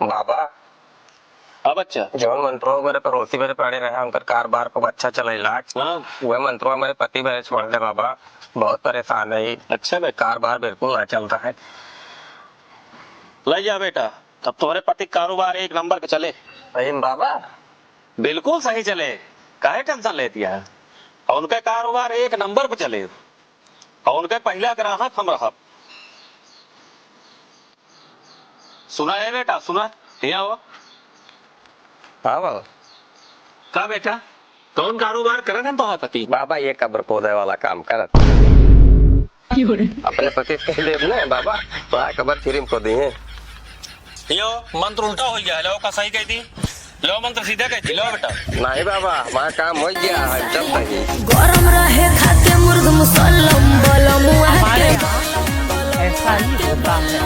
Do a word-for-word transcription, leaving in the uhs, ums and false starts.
बाबा। हाँ बच्चा। जौन मंत्रो मेरे पड़ोसी मेरे पड़े रहे, उनकर कारोबार खूब अच्छा चलेला। हाँ। वह मंत्रो मेरे पति मेरे छोड़ दे बाबा, बहुत परेशान है। अच्छा बेटा। कारोबार बिल्कुल ना चलता है। ले जा बेटा, अब तुम्हारे पति का कारोबार एक नंबर पे चले। सही में बाबा? बिल्कुल सही चले, काहे tension लेती है? और उनका कारोबार एक नंबर पे चले, और उनका पहला ग्राहक हम रहब। सुना है बेटा, सुना, यहाँ आओ। हाँ बाबा। का बेटा, कौन कारोबार करत हैं तोहार पति? बाबा, ये कब्र खोदे वाला काम करत। अपने पति से कह देब ना बाबा, वहाँ कब्र free में खोदी हैं। यो मंत्र उल्टा हो गया है, लो का सही कह दी, लो मंत्र सीधा कह दी, लो बेटा। नहीं बाबा, वहाँ काम हो गया है, चल सही। गरम रहे खाते मुर्ग मुसल्लम बलम वहाँ के। ऐसा ही होता है।